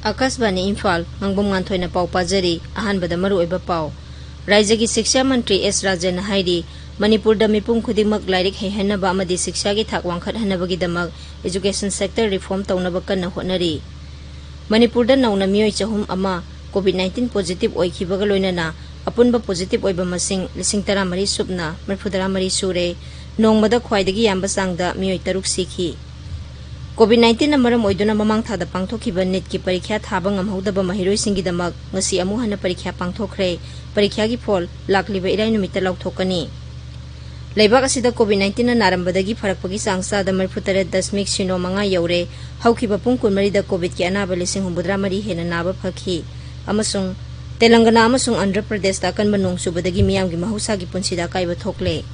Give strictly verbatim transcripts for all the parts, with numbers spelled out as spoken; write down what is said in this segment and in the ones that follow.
ꯑꯀꯥꯁꯕꯥꯅꯤ ꯏꯝꯐꯥꯜ, ꯉꯥꯡꯕꯝ ꯉꯥꯟꯊꯣꯏꯅ ꯄꯥꯎ ꯄꯥꯖꯔꯤ꯫ ꯑꯍꯥꯟꯕꯗ ꯃꯔꯨꯑꯣꯏꯕ ꯄꯥꯎ꯫ ꯔꯥꯏꯖ꯭ꯌꯒꯤ ꯁꯤꯛꯁꯥ ꯃꯟꯇ꯭ꯔꯤ ꯑꯦꯁ ꯔꯥꯖꯦꯟꯅ ꯍꯥꯏꯔꯤ, ꯃꯅꯤꯄꯨꯔꯗ ꯃꯤꯄꯨꯝ ꯈꯨꯗꯤꯡꯃꯛ ꯂꯥꯏꯔꯤꯛ ꯍꯩꯍꯟꯅꯕ ꯑꯃꯗꯤ ꯁꯤꯛꯁꯥꯒꯤ ꯊꯥꯛ ꯋꯥꯡꯈꯠꯍꯟꯅꯕꯒꯤꯗꯃꯛ education sector reform ꯇꯧꯅꯕ ꯀꯟꯅ ꯍꯣꯠꯅꯔꯤ꯫ ꯃꯅꯤꯄꯨꯔꯗ ꯅꯧꯅ ꯃꯤꯑꯣꯏ ꯆꯍꯨꯝ ꯑꯃ COVID nineteen positive ꯑꯣꯏꯈꯤꯕꯒ ꯂꯣꯏꯅꯅ ꯑꯄꯨꯟꯕ positive ꯑꯣꯏꯕ ꯃꯁꯤꯡ ꯂꯤꯁꯤꯡ ꯇꯔꯥꯃꯔꯤ ꯁꯨꯞꯅ ꯃꯔꯤꯐꯨꯇꯔꯥꯃꯔꯤ ꯁꯨꯔꯦ꯫ ꯅꯣꯡꯃꯗ ꯈ꯭ꯋꯥꯏꯗꯒꯤ ꯌꯥꯝꯕ ꯆꯥꯡꯗ ꯃꯤꯑꯣꯏ ꯇꯔꯨꯛ ꯁꯤꯈꯤ꯫ COVID nineteen ꯅ ꯃꯔꯝ ꯑꯣꯏꯗꯨꯅ ꯃꯃꯥꯡ ꯊꯥꯗ ꯄꯥꯡꯊꯣꯛꯈꯤꯕ ꯅꯤꯠꯀꯤ ꯄꯔꯤꯈ꯭ꯌꯥ ꯊꯥꯕ ꯉꯝꯍꯧꯗꯕ ꯃꯍꯩꯔꯣꯏꯁꯤꯡꯒꯤꯗꯃꯛ ꯉꯁꯤ ꯑꯃꯨꯛ ꯍꯟꯅ ꯄꯔꯤꯈ꯭ꯌꯥ ꯄꯥꯡꯊꯣꯛꯈ꯭ꯔꯦ꯫ ꯄꯔꯤꯈ꯭ꯌꯥꯒꯤ ꯐꯣꯜ ꯂꯥꯛꯂꯤꯕ ꯏꯔꯥꯏ ꯅꯨꯃꯤꯠꯇ ꯂꯥꯎꯊꯣꯛꯀꯅꯤ꯫ ꯂꯩꯕꯥꯛ ꯑꯁꯤꯗ COVID nineteen ꯅ ꯅꯥꯔꯝꯕꯗꯒꯤ ꯐꯔꯛꯄꯒꯤ ꯆꯥꯡ ꯆꯥꯗ ꯃꯔꯤꯐꯨꯇꯔꯦꯠ ꯗꯁꯃꯤꯛ ꯁꯤꯅꯣ ꯃꯉꯥ ꯌꯧꯔꯦ꯫ ꯍꯧꯈꯤꯕ ꯄꯨꯡ ꯀꯨꯟꯃꯔꯤꯗ COVIDꯀꯤ ꯑꯅꯥꯕ ꯂꯤꯁꯤꯡ ꯍꯨꯝꯐꯨꯇꯔꯥ ꯃꯔꯤ ꯍꯦꯟꯅ ꯅꯥꯕ ꯐꯈꯤ꯫ ꯑꯃꯁꯨꯡ ꯇꯦꯂꯪꯒꯅꯥ ꯑꯃꯁꯨꯡ ꯑꯟꯙ꯭ꯔ ꯄ꯭ꯔꯗꯦꯁꯇ ꯑꯀꯟꯕ ꯅꯣꯡ ꯆꯨꯕꯗꯒꯤ ꯃꯤꯌꯥꯝꯒꯤ ꯃꯍꯧꯁꯥꯒꯤ ꯄꯨꯟꯁꯤꯗ ꯑꯀꯥꯏꯕ ꯊꯣꯛꯂꯦ꯫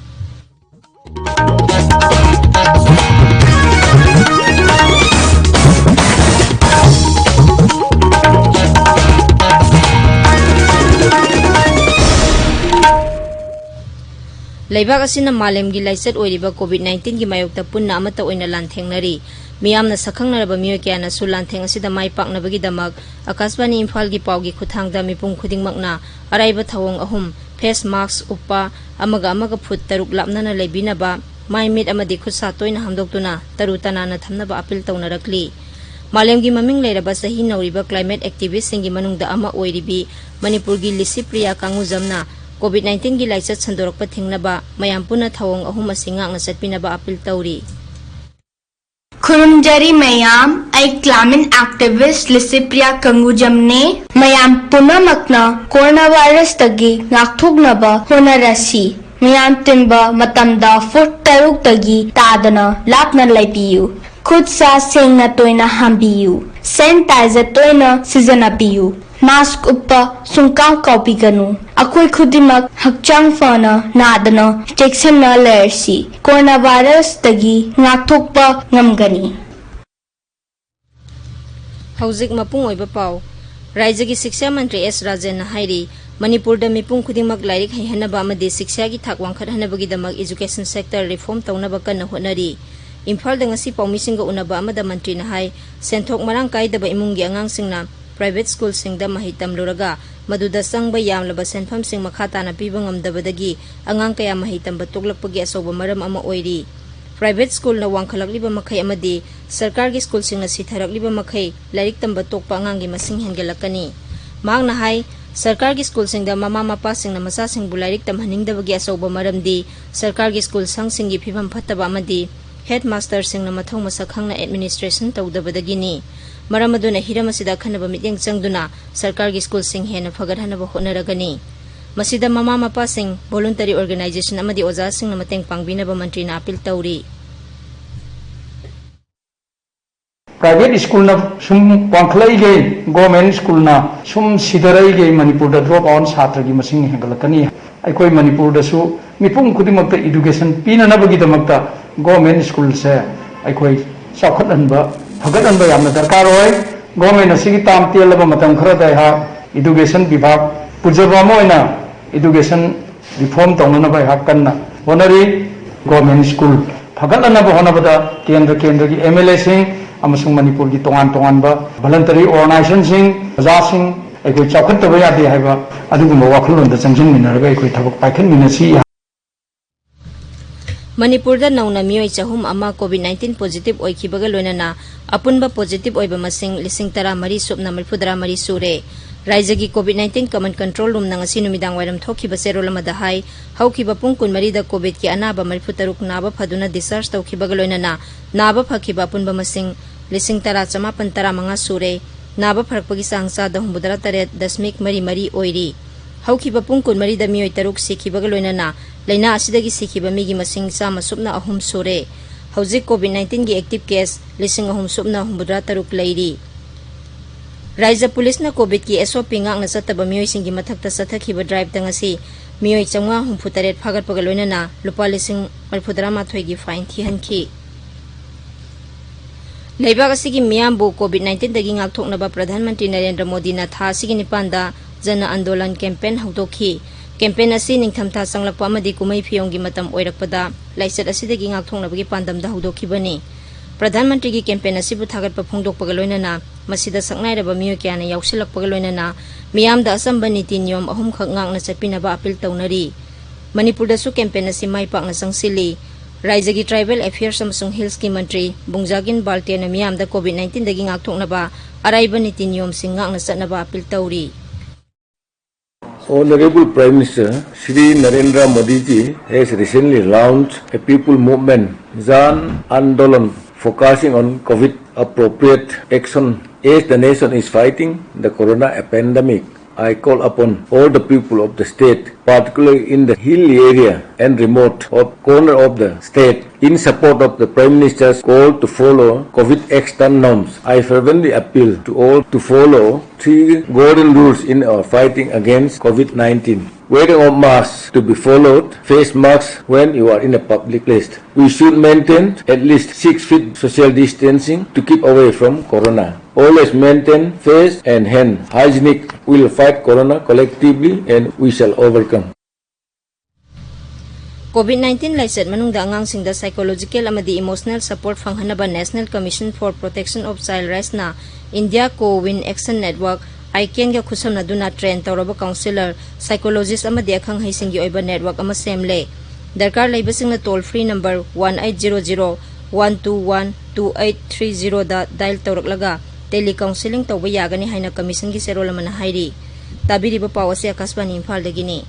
ꯂꯩꯕꯥꯛ ꯑꯁꯤꯅ ꯃꯥꯂꯦꯝꯒꯤ ꯂꯥꯏꯆꯠ ꯑꯣꯏꯔꯤꯕ COVID nineteen ꯒꯤ ꯃꯥꯌꯣꯛꯇ ꯄꯨꯟꯅ ꯑꯃꯠꯇ ꯑꯣꯏꯅ ꯂꯥꯟꯊꯦꯡꯅꯔꯤ꯫ ꯃꯤꯌꯥꯝꯅ ꯁꯛꯈꯪꯅꯔꯕ ꯃꯤꯑꯣꯏ ꯀꯌꯥꯅꯁꯨ ꯂꯥꯟꯊꯦꯡ ꯑꯁꯤꯗ ꯃꯥꯏ ꯄꯥꯛꯅꯕꯒꯤꯗꯃꯛ ꯑꯀꯥꯁꯕꯥꯅꯤ ꯏꯝꯐꯥꯜꯒꯤ ꯄꯥꯎꯒꯤ ꯈꯨꯠꯊꯥꯡꯗ ꯃꯤꯄꯨꯝ ꯈꯨꯗꯤꯡꯃꯛꯅ ꯑꯔꯥꯏꯕ ꯊꯧꯑꯣꯡ ꯑꯍꯨꯝ, face mask ꯎꯞꯄ, ꯑꯃꯒ ꯑꯃꯒ ꯐꯨꯠ ꯇꯔꯨꯛ ꯂꯥꯞꯅꯅ ꯂꯩꯕꯤꯅꯕ, ꯃꯥꯏ ꯃꯤꯠ ꯑꯃꯗꯤ ꯈꯨꯠ ꯁꯥ ꯇꯣꯏꯅ ꯍꯥꯝꯗꯣꯛꯇꯨꯅ ꯇꯔꯨ ꯇꯅꯥꯟꯅ ꯊꯝꯅꯕ ꯑꯥꯄꯤꯜ ꯇꯧꯅꯔꯛꯂꯤ꯫ ꯃꯥꯂꯦꯝꯒꯤ ꯃꯃꯤꯡ ꯂꯩꯔꯕ ꯆꯍꯤ ꯅꯧꯔꯤꯕ climate activistꯁꯤꯡꯒꯤ ꯃꯅꯨꯡꯗ ꯑꯃ ꯑꯣꯏꯔꯤꯕꯤ ꯃꯅꯤꯄꯨꯔꯒꯤ ꯂꯤꯁꯤꯄ꯭ꯔꯤꯌꯥ ꯀꯥꯡꯉꯨꯖꯝꯅ COVID nineteen ꯒꯤ ꯂꯥꯏꯆꯠ ꯁꯟꯗꯣꯔꯛꯄ ꯊꯤꯡꯅꯕ ꯃꯌꯥꯝ ꯄꯨꯟꯅ ꯊꯧꯑꯣꯡ ꯑꯍꯨꯝ ꯑꯁꯤ ꯉꯥꯛꯅ ꯆꯠꯄꯤꯅꯕ ꯑꯥꯄꯤꯜ ꯇꯧꯔꯤ꯫ ꯈꯨꯔꯨꯝꯖꯔꯤ ꯃꯌꯥꯝ, ꯑꯩ climate activist ꯂꯤꯁꯤꯄ꯭ꯔꯤꯌꯥ ꯀꯪꯒꯨꯖꯝꯅꯦ꯫ ꯃꯌꯥꯝ ꯄꯨꯝꯅꯃꯛꯅ coronavirusꯇꯒꯤ ꯉꯥꯛꯊꯣꯛꯅꯕ ꯍꯣꯠꯅꯔꯁꯤ꯫ ꯃꯌꯥꯝ ꯇꯤꯟꯕ ꯃꯇꯝꯗ ꯐꯨꯠ ꯇꯔꯨꯛꯇꯒꯤ ꯇꯥꯗꯅ ꯂꯥꯞꯅ ꯂꯩꯕꯤꯌꯨ꯫ ꯈꯨꯠ ꯁꯥ ꯁꯦꯡꯅ ꯇꯣꯏꯅ ꯍꯥꯝꯕꯤꯌꯨ꯫ Sanitizer ꯇꯣꯏꯅ ꯁꯤꯖꯤꯟꯅꯕꯤꯌꯨ꯫ Mask ꯎꯞꯄ ꯁꯨꯡꯀꯥꯎ ꯀꯥꯎꯕꯤꯒꯅꯨ꯫ ꯑꯩꯈꯣꯏ ꯈꯨꯗꯤꯡꯃꯛ ꯍꯛꯆꯥꯡ ꯐꯅ ꯅꯥꯗꯅ ꯆꯦꯛꯁꯤꯟꯅ ꯂꯩꯔꯁꯤ꯫ Coronavirusꯇꯒꯤ ꯉꯥꯛꯊꯣꯛꯄ ꯉꯝꯒꯅꯤ꯫ ꯍꯧꯖꯤꯛ ꯃꯄꯨꯡ ꯑꯣꯏꯕ ꯄꯥꯎ꯫ ꯔꯥꯏꯖ꯭ꯌꯒꯤ ꯁꯤꯛꯁꯥ ꯃꯟꯇ꯭ꯔꯤ ꯑꯦꯁ ꯔꯥꯖꯦꯟꯅ ꯍꯥꯏꯔꯤ, ꯃꯅꯤꯄꯨꯔꯗ ꯃꯤꯄꯨꯝ ꯈꯨꯗꯤꯡꯃꯛ ꯂꯥꯏꯔꯤꯛ ꯍꯩꯍꯟꯅꯕ ꯑꯃꯗꯤ ꯁꯤꯛꯁꯥꯒꯤ ꯊꯥꯛ ꯋꯥꯡꯈꯠꯍꯟꯅꯕꯒꯤꯗꯃꯛ education sector reform ꯇꯧꯅꯕ ꯀꯟꯅ ꯍꯣꯠꯅꯔꯤ꯫ ꯏꯝꯐꯥꯜꯗ ꯉꯁꯤ ꯄꯥꯎꯃꯤꯁꯤꯡꯒ ꯎꯅꯕ ꯑꯃꯗ ꯃꯟꯇ꯭ꯔꯤꯅ ꯍꯥꯏ, ꯁꯦꯟꯊꯣꯛ ꯃꯔꯥꯡ ꯀꯥꯏꯗꯕ ꯏꯃꯨꯡꯒꯤ ꯑꯉꯥꯡꯁꯤꯡꯅ ꯄ꯭ꯔꯥꯏꯚꯦꯠ ꯁ꯭ꯀꯨꯜꯁꯤꯡꯗ ꯃꯍꯩ ꯇꯝꯂꯨꯔꯒ ꯃꯗꯨꯗ ꯆꯪꯕ ꯌꯥꯝꯂꯕ ꯁꯦꯟꯐꯝꯁꯤꯡ ꯃꯈꯥ ꯇꯥꯅ ꯄꯤꯕ ꯉꯝꯗꯕꯗꯒꯤ ꯑꯉꯥꯡ ꯀꯌꯥ ꯃꯍꯩ ꯇꯝꯕ ꯇꯣꯛꯂꯛꯄꯒꯤ ꯑꯆꯧꯕ ꯃꯔꯝ ꯑꯃ ꯑꯣꯏꯔꯤ꯫ ꯄ꯭ꯔꯥꯏꯚꯦꯠ ꯁ꯭ꯀꯨꯜꯅ ꯋꯥꯡꯈꯠꯂꯛꯂꯤꯕ ꯃꯈꯩ ꯑꯃꯗꯤ ꯁꯔꯀꯥꯔꯒꯤ ꯁ꯭ꯀꯨꯜꯁꯤꯡꯅ ꯁꯤꯊꯔꯛꯂꯤꯕ ꯃꯈꯩ ꯂꯥꯏꯔꯤꯛ ꯇꯝꯕ ꯇꯣꯛꯄ ꯑꯉꯥꯡꯒꯤ ꯃꯁꯤꯡ ꯍꯦꯟꯒꯠꯂꯛꯀꯅꯤ꯫ ꯃꯍꯥꯛꯅ ꯍꯥꯏ, ꯁꯔꯀꯥꯔꯒꯤ ꯁ꯭ꯀꯨꯜꯁꯤꯡꯗ ꯃꯃꯥ ꯃꯄꯥꯁꯤꯡꯅ ꯃꯆꯥꯁꯤꯡꯕꯨ ꯂꯥꯏꯔꯤꯛ ꯇꯝꯍꯟꯅꯤꯡꯗꯕꯒꯤ ꯑꯆꯧꯕ ꯃꯔꯝꯗꯤ ꯁꯔꯀꯥꯔꯒꯤ ꯁ꯭ꯀꯨꯜ ꯁꯪꯁꯤꯡꯒꯤ ꯐꯤꯕꯝ ꯐꯠꯇꯕ ꯑꯃꯗꯤ ꯍꯦꯗ ꯃꯥꯁꯇꯔꯁꯤꯡꯅ ꯃꯊꯧ ꯃꯁꯛ ꯈꯪꯅ ꯑꯦꯗꯃꯤꯅꯤꯁꯇ꯭ꯔꯦꯁꯟ ꯇꯧꯗꯕꯗꯒꯤꯅꯤ꯫ ꯃꯔꯝ ꯑꯗꯨꯅ ꯍꯤꯔꯝ ꯑꯁꯤꯗ ꯑꯈꯟꯅꯕ ꯃꯤꯠꯌꯦꯡ ꯆꯪꯗꯨꯅ ꯁꯔꯀꯥꯔꯒꯤ ꯁ꯭ꯀꯨꯜꯁꯤꯡ ꯍꯦꯟꯅ ꯐꯒꯠꯍꯟꯅꯕ ꯍꯣꯠꯅꯔꯒꯅꯤ꯫ ꯃꯁꯤꯗ ꯃꯃꯥ ꯃꯄꯥꯁꯤꯡ, ꯚꯣꯂꯨꯟꯇꯔꯤ ꯑꯣꯔꯒꯅꯥꯏꯖꯦꯁꯟ ꯑꯃꯗꯤ ꯑꯣꯖꯥꯁꯤꯡꯅ ꯃꯇꯦꯡ ꯄꯥꯡꯕꯤꯅꯕ ꯃꯟꯇ꯭ꯔꯤꯅ ꯑꯥꯄꯤꯜ ꯇꯧꯔꯤ꯫ ꯄ꯭ꯔꯥꯏꯚꯦꯠ ꯁ꯭ꯀꯨꯜꯅ ꯁꯨꯝ ꯋꯥꯡꯈꯠꯂꯛꯏꯈꯩ, ꯒꯣꯔꯃꯦꯟ ꯁ꯭ꯀꯨꯜꯅ ꯁꯨꯝ ꯁꯤꯊꯔꯛꯏꯈꯩ ꯃꯅꯤꯄꯨꯔꯗ ꯗ꯭ꯔꯣꯞ ꯑꯥꯎꯠ ꯁꯥꯇ꯭ꯔꯒꯤ ꯃꯁꯤꯡ ꯍꯦꯟꯒꯠꯂꯛꯀꯅꯤ꯫ ꯑꯩꯈꯣꯏ ꯃꯅꯤꯄꯨꯔꯗꯁꯨ ꯃꯤꯄꯨꯝ ꯈꯨꯗꯤꯡꯃꯛꯇ ꯏꯗꯨꯀꯦꯁꯟ ꯄꯤꯅꯅꯕꯒꯤꯗꯃꯛꯇ ꯒꯣꯔꯃꯦꯟ ꯁ꯭ꯀꯨꯜꯁꯦ ꯑꯩꯈꯣꯏ ꯆꯥꯎꯈꯠꯍꯟꯕ, ꯐꯒꯠꯍꯟꯕ ꯌꯥꯝꯅ ꯗꯔꯀꯥꯔ ꯑꯣꯏ꯫ ꯒꯣꯔꯃꯦꯟ ꯑꯁꯤꯒꯤ ꯇꯥꯝ ꯇꯦꯜꯂꯕ ꯃꯇꯝ ꯈꯔꯗ ꯑꯩꯍꯥꯛ ꯏꯗꯨꯀꯦꯁꯟ ꯕꯤꯚꯥꯒ ꯄꯨꯖꯕ ꯑꯃ ꯑꯣꯏꯅ ꯏꯗꯨꯀꯦꯁꯟ ꯔꯤꯐꯣꯔꯝ ꯇꯧꯅꯅꯕ ꯑꯩꯍꯥꯛ ꯀꯟꯅ ꯍꯣꯠꯅꯔꯤ꯫ ꯒꯣꯔꯃꯦꯟ ꯁ꯭ꯀꯨꯜ ꯐꯒꯠꯅꯅꯕ ꯍꯣꯠꯅꯕꯗ ꯀꯦꯟꯗ꯭ꯔ ꯀꯦꯟꯗ꯭ꯔꯒꯤ ꯑꯦꯝ ꯑꯦꯜ ꯑꯦꯁꯤꯡ ꯑꯃꯁꯨꯡ ꯃꯅꯤꯄꯨꯔꯒꯤ ꯇꯣꯉꯥꯟ ꯇꯣꯉꯥꯟꯕ ꯚꯣꯂꯟꯇꯔꯤ ꯑꯣꯔꯒꯅꯥꯏꯖꯦꯁꯟꯁꯤꯡ, ꯑꯣꯖꯥꯁꯤꯡ ꯑꯩꯈꯣꯏ ꯆꯥꯎꯈꯠꯇꯕ ꯌꯥꯗꯦ ꯍꯥꯏꯕ ꯑꯗꯨꯒꯨꯝꯕ ꯋꯥꯈꯜꯂꯣꯟꯗ ꯆꯪꯁꯤꯟꯃꯤꯟꯅꯔꯒ ꯑꯩꯈꯣꯏ ꯊꯕꯛ ꯄꯥꯏꯈꯠꯃꯤꯟꯅꯁꯤ꯫ ꯃꯅꯤꯄꯨꯔꯗ ꯅꯧꯅ ꯃꯤꯑꯣꯏ ꯆꯍꯨꯝ ꯑꯃ ꯀꯣꯚꯤꯗ ꯅꯥꯏꯟꯇꯤꯟ ꯄꯣꯖꯤꯇꯤꯚ ꯑꯣꯏꯈꯤꯕꯒ ꯂꯣꯏꯅꯅ ꯑꯄꯨꯟꯕ ꯄꯣꯖꯤꯇꯤꯚ ꯑꯣꯏꯕ ꯃꯁꯤꯡ ꯂꯤꯁꯤꯡ ꯇꯔꯥ ꯃꯔꯤ ꯁꯨꯞꯅ ꯃꯔꯤꯐꯨꯇꯔꯥ ꯃꯔꯤ ꯁꯨꯔꯦ꯫ ꯔꯥꯏꯖ꯭ꯌꯒꯤ ꯀꯣꯚꯤꯗ ꯅꯥꯏꯟꯇꯤꯟ ꯀꯃꯟ ꯀꯟꯇ꯭ꯔꯣꯜ ꯔꯨꯝꯅ ꯉꯁꯤ ꯅꯨꯃꯤꯗꯥꯡ ꯋꯥꯏꯔꯝ ꯊꯣꯛꯈꯤꯕ ꯆꯦꯔꯣꯜ ꯑꯃꯗ ꯍꯥꯏ, ꯍꯧꯈꯤꯕ ꯄꯨꯡ ꯀꯨꯟꯃꯔꯤꯗ ꯀꯣꯚꯤꯗꯀꯤ ꯑꯅꯥꯕ ꯃꯔꯤꯐꯨꯇꯔꯨꯛ ꯅꯥꯕ ꯐꯗꯨꯅ ꯗꯤꯁꯆꯥꯔꯖ ꯇꯧꯈꯤꯕꯒ ꯂꯣꯏꯅꯅ ꯅꯥꯕ ꯐꯈꯤꯕ ꯑꯄꯨꯟꯕ ꯃꯁꯤꯡ ꯂꯤꯁꯤꯡ ꯇꯔꯥ ꯆꯃꯥꯄꯟ ꯇꯔꯥꯃꯉꯥ ꯁꯨꯔꯦ꯫ ꯅꯥꯕ ꯐꯔꯛꯄꯒꯤ ꯆꯥꯡ ꯆꯥꯗ ꯍꯨꯝꯐꯨꯇꯔꯥ ꯇꯔꯦꯠ ꯗꯁꯃꯤꯛ ꯃꯔꯤ ꯃꯔꯤ ꯑꯣꯏꯔꯤ꯫ ꯍꯧꯈꯤꯕ ꯄꯨꯡ ꯀꯨꯟꯃꯔꯤꯗ ꯃꯤꯑꯣꯏ ꯇꯔꯨꯛ ꯁꯤꯈꯤꯕꯒ ꯂꯣꯏꯅꯅ ꯂꯥꯏꯅꯥ ꯑꯁꯤꯗꯒꯤ ꯁꯤꯈꯤꯕ ꯃꯤꯒꯤ ꯃꯁꯤꯡ ꯆꯥꯝꯃ ꯁꯨꯞꯅ ꯑꯍꯨꯝ ꯁꯨꯔꯦ꯫ ꯍꯧꯖꯤꯛ ꯀꯣꯚꯤꯗ ꯅꯥꯏꯟꯇꯤꯟꯒꯤ ꯑꯦꯛꯇꯤꯚ ꯀꯦꯁ ꯂꯤꯁꯤꯡ ꯑꯍꯨꯝ ꯁꯨꯞꯅ ꯍꯨꯝꯐꯨꯇꯔꯥ ꯇꯔꯨꯛ ꯂꯩꯔꯤ꯫ ꯔꯥꯏꯖ꯭ꯌ ꯄꯨꯂꯤꯁꯅ ꯀꯣꯚꯤꯗꯀꯤ ꯑꯦꯁ ꯑꯣ ꯄꯤ ꯉꯥꯛꯅ ꯆꯠꯇꯕ ꯃꯤꯑꯣꯏꯁꯤꯡꯒꯤ ꯃꯊꯛꯇ ꯆꯠꯊꯈꯤꯕ ꯗ꯭ꯔꯥꯏꯚꯇ ꯉꯁꯤ ꯃꯤꯑꯣꯏ ꯆꯥꯝꯃꯉꯥ ꯍꯨꯝꯐꯨꯇꯔꯦꯠ ꯐꯥꯒꯠꯄꯒ ꯂꯣꯏꯅꯅ ꯂꯨꯄꯥ ꯂꯤꯁꯤꯡ ꯃꯔꯤꯐꯨꯇꯔꯥ ꯃꯥꯊꯣꯏꯒꯤ ꯐꯥꯏꯟ ꯊꯤꯍꯟꯈꯤ꯫ ꯂꯩꯕꯥꯛ ꯑꯁꯤꯒꯤ ꯃꯤꯌꯥꯝꯕꯨ ꯀꯣꯚꯤꯗ ꯅꯥꯏꯟꯇꯤꯟꯗꯒꯤ ꯉꯥꯛꯊꯣꯛꯅꯕ ꯄ꯭ꯔꯙꯥꯟ ꯃꯟꯇ꯭ꯔꯤ ꯅꯔꯦꯟꯗ꯭ꯔ ꯃꯣꯗꯤꯅ ꯊꯥ ꯑꯁꯤꯒꯤ ꯅꯤꯄꯥꯟꯗ ꯖꯅ ꯑꯟꯗꯣꯂꯟ ꯀꯦꯝꯄꯦꯟ ꯍꯧꯗꯣꯛꯈꯤ꯫ ꯀꯦꯝꯄꯦꯟ ꯑꯁꯤ ꯅꯤꯡꯊꯝꯊꯥ ꯆꯪꯂꯛꯄ ꯑꯃꯗꯤ ꯀꯨꯝꯍꯩ ꯐꯤꯌꯣꯡꯒꯤ ꯃꯇꯝ ꯑꯣꯏꯔꯛꯄꯗ ꯂꯥꯏꯆꯠ ꯑꯁꯤꯗꯒꯤ ꯉꯥꯛꯊꯣꯛꯅꯕꯒꯤ ꯄꯥꯟꯗꯝꯗ ꯍꯧꯗꯣꯛꯈꯤꯕꯅꯤ꯫ ꯄ꯭ꯔꯙꯥꯟ ꯃꯟꯇ꯭ꯔꯤꯒꯤ ꯀꯦꯝꯄꯦꯟ ꯑꯁꯤꯕꯨ ꯊꯥꯒꯠꯄ ꯐꯣꯡꯗꯣꯛꯄꯒ ꯂꯣꯏꯅꯅ ꯃꯁꯤꯗ ꯁꯛꯅꯥꯏꯔꯕ ꯃꯤꯑꯣꯏ ꯀꯌꯥꯅ ꯌꯥꯎꯁꯤꯜꯂꯛꯄꯒ ꯂꯣꯏꯅꯅ ꯃꯤꯌꯥꯝꯗ ꯑꯆꯝꯕ ꯅꯤꯇꯤ ꯅꯤꯌꯣꯝ ꯑꯍꯨꯝꯈꯛ ꯉꯥꯛꯅ ꯆꯠꯄꯤꯅꯕ ꯑꯄꯤꯜ ꯇꯧꯅꯔꯤ꯫ ꯃꯅꯤꯄꯨꯔꯗꯁꯨ ꯀꯦꯝꯄꯦꯟ ꯑꯁꯤ ꯃꯥꯏ ꯄꯥꯛꯅ ꯆꯪꯁꯤꯜꯂꯤ꯫ ꯔꯥꯏꯖꯒꯤ ꯇ꯭ꯔꯥꯏꯕꯦꯜ ꯑꯦꯐꯤꯌꯔꯁ ꯑꯃꯁꯨꯡ ꯍꯤꯜꯁꯀꯤ ꯃꯟꯇ꯭ꯔꯤ ꯕꯨꯡꯖꯥꯒꯤꯟ ꯕꯥꯜꯇꯦꯅ ꯃꯤꯌꯥꯝꯗ ꯀꯣꯚꯤꯗ ꯅꯥꯏꯟꯇꯤꯟꯗꯒꯤ ꯉꯥꯛꯊꯣꯛꯅꯕ ꯑꯔꯥꯏꯕ ꯅꯤꯇꯤ ꯅꯤꯌꯣꯝꯁꯤꯡ ꯉꯥꯛꯅ ꯆꯠꯅꯕ ꯑꯄꯤꯜ ꯇꯧꯔꯤ꯫ Honorable Prime Minister Shri Narendra Modi ji has recently launched a people movement, Jan Andolan, focusing on COVID appropriate action. As the nation is fighting the corona pandemic, I call upon all the people of the state, particularly in the hill area and remote of corner of the state, in support of the Prime Minister's call to follow COVID extant norms. I fervently appeal to all to follow three golden rules in our fighting against COVID nineteen. Wearing of masks to be followed, face masks when you are in a public place. We should maintain at least six feet social distancing to keep away from corona. Always maintain face and hand hygienic. We'll fight corona collectively and we shall overcome. COVID nineteen ꯂꯥꯏꯆꯠ ꯃꯅꯨꯡꯗ ꯑꯉꯥꯡꯁꯤꯡꯗ psychological ꯑꯃꯗꯤ emotional support ꯐꯪꯍꯟꯅꯕ National Commission for Protection of Child Rightsꯅ India Co-Win Action Network, ꯑꯥꯏꯀꯦꯟꯒ ꯈꯨꯠꯁꯝꯅꯗꯨꯅ train ꯇꯧꯔꯕ counsellor, psychologist ꯑꯃꯗꯤ ꯑꯈꯪ ꯑꯍꯩꯁꯤꯡꯒꯤ ꯑꯣꯏꯕ network ꯑꯃ ꯁꯦꯝꯂꯦ꯫ ꯗꯔꯀꯥꯔ ꯂꯩꯕꯁꯤꯡꯅ toll free number one eight zero zero one two one two eight three zeroꯗ dial ꯇꯧꯔꯛꯂꯒ telecounselling ꯇꯧꯕ ꯌꯥꯒꯅꯤ ꯍꯥꯏꯅ commissionꯒꯤ ꯆꯦꯔꯣꯜ ꯑꯃꯅ ꯍꯥꯏꯔꯤ꯫ ꯇꯥꯕꯤꯔꯤꯕ ꯄꯥꯎ ꯑꯁꯤ ꯑꯀꯥꯁꯕꯥꯅꯤ ꯏꯝꯐꯥꯜꯗꯒꯤꯅꯤ꯫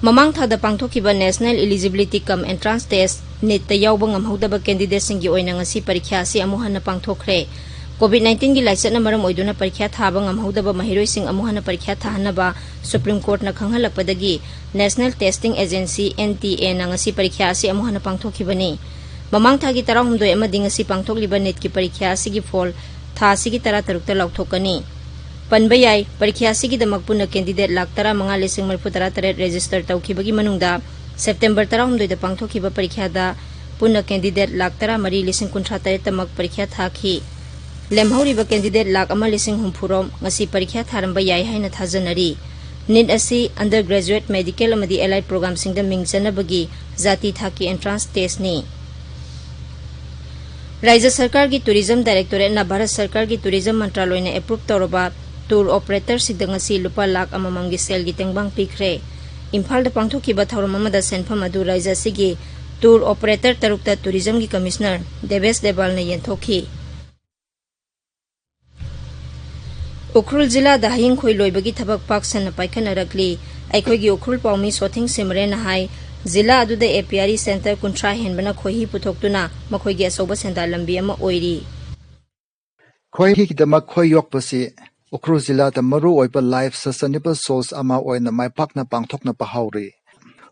ꯃꯃꯥꯡ ꯊꯥꯗ ꯄꯥꯡꯊꯣꯛꯈꯤꯕ National Eligibility cum Entrance Test, NEETꯇ ꯌꯥꯎꯕ ꯉꯝꯍꯧꯗꯕ candidateꯁꯤꯡꯒꯤ ꯑꯣꯏꯅ ꯉꯁꯤ ꯄꯔꯤꯈ꯭ꯌꯥ ꯑꯁꯤ ꯑꯃꯨꯛ ꯍꯟꯅ ꯄꯥꯡꯊꯣꯛꯈ꯭ꯔꯦ꯫ ꯀꯣꯚꯤꯗ ꯅꯥꯏꯟꯇꯤꯟꯒꯤ ꯂꯥꯏꯆꯠꯅ ꯃꯔꯝ ꯑꯣꯏꯗꯨꯅ ꯄꯔꯤꯈ꯭ꯌꯥ ꯊꯥꯕ ꯉꯝꯍꯧꯗꯕ ꯃꯍꯩꯔꯣꯏꯁꯤꯡ ꯑꯃꯨꯛ ꯍꯟꯅ ꯄꯔꯤꯈ꯭ꯌꯥ ꯊꯥꯍꯟꯅꯕ Supreme Courtꯅ ꯈꯪꯍꯜꯂꯛꯄꯗꯒꯤ National Testing Agency, NTAꯅ ꯉꯁꯤ ꯄꯔꯤꯈ꯭ꯌꯥ ꯑꯁꯤ ꯑꯃꯨꯛ ꯍꯟꯅ ꯄꯥꯡꯊꯣꯛꯈꯤꯕꯅꯤ꯫ ꯃꯃꯥꯡ ꯊꯥꯒꯤ ꯇꯔꯥꯍꯨꯝꯗꯣꯏ ꯑꯃꯗꯤ ꯉꯁꯤ ꯄꯥꯡꯊꯣꯛꯂꯤꯕ NEETꯀꯤ ꯄꯔꯤꯈ꯭ꯌꯥ ꯑꯁꯤꯒꯤ ꯐꯣꯜ ꯊꯥ ꯑꯁꯤꯒꯤ ꯇꯔꯥꯇꯔꯨꯛꯇ ꯂꯥꯎꯊꯣꯛꯀꯅꯤ꯫ ꯄꯟꯕ ꯌꯥꯏ, ꯄꯔꯤꯈ꯭ꯌꯥ ꯑꯁꯤꯒꯤꯗꯃꯛ ꯄꯨꯟꯅ candidate ꯂꯥꯈ ꯇꯔꯥꯃꯉꯥ ꯂꯤꯁꯤꯡ ꯃꯔꯤꯐꯨꯇꯔꯥ ꯇꯔꯦꯠ register ꯇꯧꯈꯤꯕꯒꯤ ꯃꯅꯨꯡꯗ September ꯇꯔꯥꯍꯨꯝꯗꯣꯏꯗ ꯄꯥꯡꯊꯣꯛꯈꯤꯕ ꯄꯔꯤꯈ꯭ꯌꯥꯗ ꯄꯨꯟꯅ candidate ꯂꯥꯈ ꯇꯔꯥꯃꯔꯤ ꯂꯤꯁꯤꯡ ꯀꯨꯟꯊ꯭ꯔꯥ ꯇꯔꯦꯠꯇꯃꯛ ꯄꯔꯤꯈ꯭ꯌꯥ ꯊꯥꯈꯤ꯫ ꯂꯦꯝꯍꯧꯔꯤꯕ candidate ꯂꯥꯈ ꯑꯃ ꯂꯤꯁꯤꯡ ꯍꯨꯝꯐꯨꯔꯣꯝ ꯉꯁꯤ ꯄꯔꯤꯈ꯭ꯌꯥ ꯊꯥꯔꯝꯕ ꯌꯥꯏ ꯍꯥꯏꯅ ꯊꯥꯖꯅꯔꯤ꯫ ꯅꯤꯠ ꯑꯁꯤ undergraduate, medical ꯑꯃꯗꯤ allied programꯁꯤꯡꯗ ꯃꯤꯡ ꯆꯟꯅꯕꯒꯤ ꯖꯥꯇꯤ ꯊꯥꯛꯀꯤ entrance testꯅꯤ꯫ ꯔꯥꯖ꯭ꯌ ꯁꯔꯀꯥꯔꯒꯤ Tourism Directorateꯅ ꯚꯥꯔꯠ ꯁꯔꯀꯥꯔꯒꯤ Tourism ꯃꯟꯇ꯭ꯔꯥꯂꯣꯏꯅ approve ꯇꯧꯔꯕ tour operatorꯁꯤꯡꯗ ꯉꯁꯤ ꯂꯨꯄꯥ ꯂꯥꯈ ꯑꯃꯃꯝꯒꯤ ꯁꯦꯜꯒꯤ ꯇꯦꯡꯕꯥꯡ ꯄꯤꯈ꯭ꯔꯦ꯫ ꯏꯝꯐꯥꯜꯗ ꯄꯥꯡꯊꯣꯛꯈꯤꯕ ꯊꯧꯔꯝ ꯑꯃꯗ ꯁꯦꯟꯐꯝ ꯑꯗꯨ ꯔꯥꯖ꯭ꯌ ꯑꯁꯤꯒꯤ tour operator ꯇꯔꯨꯛꯇ Tourismꯒꯤ Commissioner ꯗꯦꯕꯦꯁ ꯗꯦꯕꯥꯜꯅ ꯌꯦꯟꯊꯣꯛꯈꯤ꯫ ꯎꯈ꯭ꯔꯨꯜ ꯖꯤꯂꯥꯗ ꯍꯌꯤꯡ ꯈꯣꯏ ꯂꯣꯏꯕꯒꯤ ꯊꯕꯛ ꯄꯥꯛ ꯁꯟꯅ ꯄꯥꯏꯈꯠꯅꯔꯛꯂꯤ꯫ ꯑꯩꯈꯣꯏꯒꯤ ꯎꯈ꯭ꯔꯨꯜ ꯄꯥꯎꯃꯤ ꯁꯣꯊꯤꯡ ꯁꯤꯃꯔꯦꯟꯅ ꯍꯥꯏ, ꯖꯤꯂꯥ ꯑꯗꯨꯗ apiary centre ꯀꯨꯟꯊ꯭ꯔꯥ ꯍꯦꯟꯕꯅ ꯈꯣꯏꯍꯤ ꯄꯨꯊꯣꯛꯇꯨꯅ ꯃꯈꯣꯏꯒꯤ ꯑꯆꯧꯕ ꯁꯦꯟꯗꯥꯟ ꯂꯝꯕꯤ ꯑꯃ ꯑꯣꯏꯔꯤ꯫ ꯈꯣꯏꯍꯤꯒꯤꯗꯃꯛ ꯈꯣꯏ ꯌꯣꯛꯄꯁꯤ ꯎꯈ꯭ꯔꯨꯜ ꯖꯤꯂꯥꯗ ꯃꯔꯨꯑꯣꯏꯕ life sustainable source ꯑꯃ ꯑꯣꯏꯅ ꯃꯥꯏ ꯄꯥꯛꯅ ꯄꯥꯡꯊꯣꯛꯅꯕ ꯍꯧꯔꯤ꯫